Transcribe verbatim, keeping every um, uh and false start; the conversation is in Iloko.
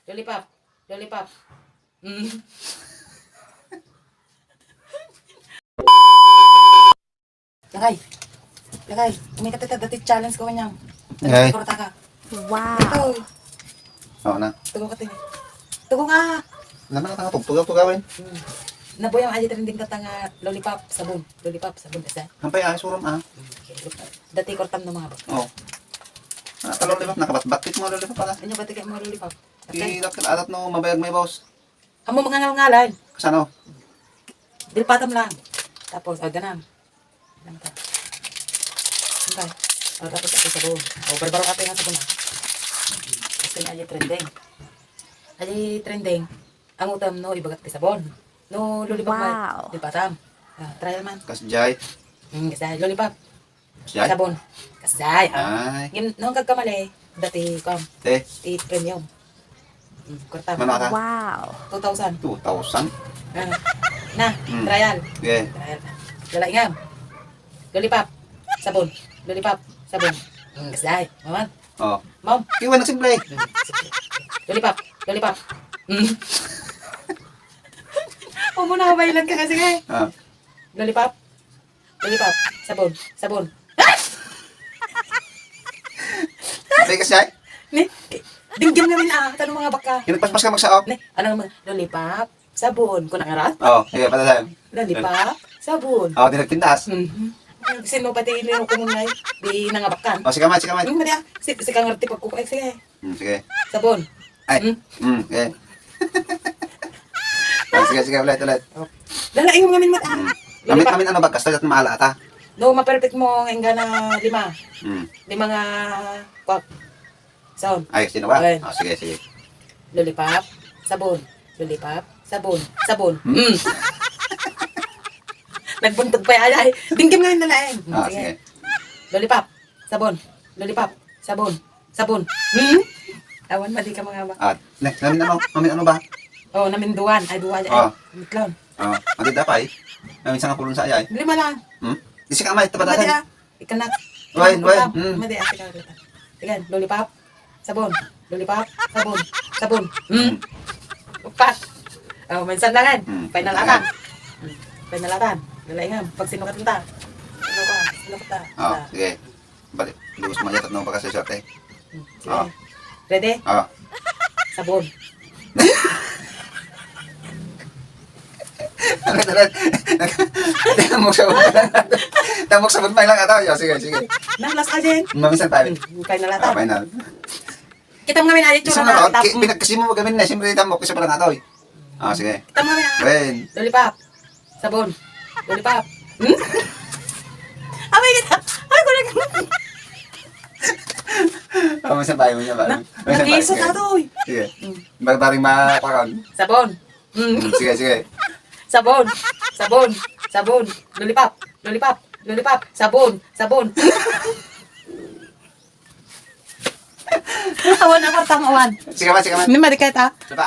Lollipop. Lollipop. Mm. Lakay. Lakay. Umikat ita dati challenge ko kanyang. Ay. Kurta ka. Wow. Ito. Oo na. Tugo ka, Tin. Tugo ka. Naman ang tugtugaw-tugawin. Hmm. Nabuyang aja trending tatanga lollipop, sabon. Lollipop, sabon, isa. Hampay, ah, surom, ah. Hmm, okay. Dati kurtam ng mga bata. Oo. Ah, talo, lollipop, nakabatbat. Ito mga lollipop pala. Ano ba tigay mga lollipop? Okay. Di, dapat adat no, mabayag may boss. Amo mga ngalngalan. Kasano? Dilpatam lang. Tapos, ah, ganam. Ganam ka. Okay. Oh, tapos ako sabon. Oh, barbaro ka nga sabon, ah. Gusto niya aja trending. Aja trending. Ang utam no, ibagat ti sabon. No, lollipop may Wow. Dilpatam. Ah, trial man. Kasjay. Hmm, kasjay. Lollipop. Kasjay? Sabon. Kasjay, ah. Ay. Ngem, no, kagkamali, dati, kam, Te? Ti premium. Hmm, kurta. Mano ata? Wow. Two thousand. Two thousand? Ah. Na, Hmm. Trial. Sige. Trial na. Lalaingam. Lollipop. Sabon. Lollipop. Sabon. Hmm, kasjay. Maman. Oh. Mom. Kiwa nagsimple. Hmm, sige. Lollipop. Lollipop. Hmm. Huwag mo na kabayilan ka kasi nga eh. Ah. Lollipop. Lollipop. Sabon. Sabon. Ay, kasjay? Ni, dinggam namin ah. Tanong mga baka. Yung nagpaspas ka magsao? Ni, ano naman? Lollipop. Sabon. Kung nangarat? Oh, sige, patasan. Lollipop. Sabon. Oh, di nagpintas. Mhm. Sino pati iliw ko muna eh. Di nangabakan. Oh, sige, mate, sige, mate. Hmm, madi ah. Si, si kangarti pagkukuha. Sige. Hmm, sige. Sabon. Ay. Hmm. Hmm, sige. Ah, sige, sige, ulit, ulit. Oh. Lalaing mo ngamin mata. Hmm. Amin, Lollipop. Amin, ano ba? Kasta at maala ata. No, ma-perfect mo nga inggana lima. Hmm. Lima nga kwak. Sound. Ay, sino ba? Ayan. Ah, sige, sige. Lollipop, sabon. Lollipop, sabon. Sabon. Hmm. Mm. Nagbuntog pa yan, ay. Dinggam ngamin na lang. Ah, sige. Sige. Lollipop, sabon. Lollipop, sabon. Sabon. Hmm? Awan, madi ka mga ba? Ah, next, namin ano? Namin ano ba? Oh, namin duwan. Ay, duwa. Ay, ah. Mitlon. Ah, madi dapay. Namin sa nga pulong sa ayay. Lima lang. Hmm? Di si kamay, tapat. Madi, ah. Ikanat. Wine, wine. Hmm. Madi, ah, sige, sige. Sige, lollipop. Sabon. Lollipop. Sabon. Sabon. Hmm. Hmm. Upat. Oh, minsan lang yan. Hmm. Final atan. Hmm. Final atan. Lalaingan. Pag sinukat kita. Ano ka? Sinukat ta. Oh, ah. Sige. Balik. Lubos mo yata nung pagkasaswerte. Hmm, sige. Ah. Ready? Ah. Sabon. Ano na lang? Tambok sabon. Tambok sabon pa lang ata. Yo, sige, sige. Nang last agent. Mamisan tayo. Hmm, final ata. Ah, final. Kita mo nga may naalit Isang na, tap-, ki-, pinagkasi mo gamin na, siyempre tambok, isa pa lang ata, eh. Ah, sige. Kita mo nga may na-, Wen. Lollipop. Sabon. Lollipop. Hmm? Amay kita. Ay, ko na. Ah, mamisan tayo, mamisan tayo. Na-, Mamisan tayo, nakiso sige. Tato, eh. Sige. Hmm. Barbaring ma-, kuwan. Sabon. Mm. Mm, sige, sige. Sabon. Sabon. Sabon. Lollipop. Lollipop. Lollipop. Sabon. Sabon. Awan ang kartang awan. Sige man, sige man. Hindi, madi ka ta. Saba.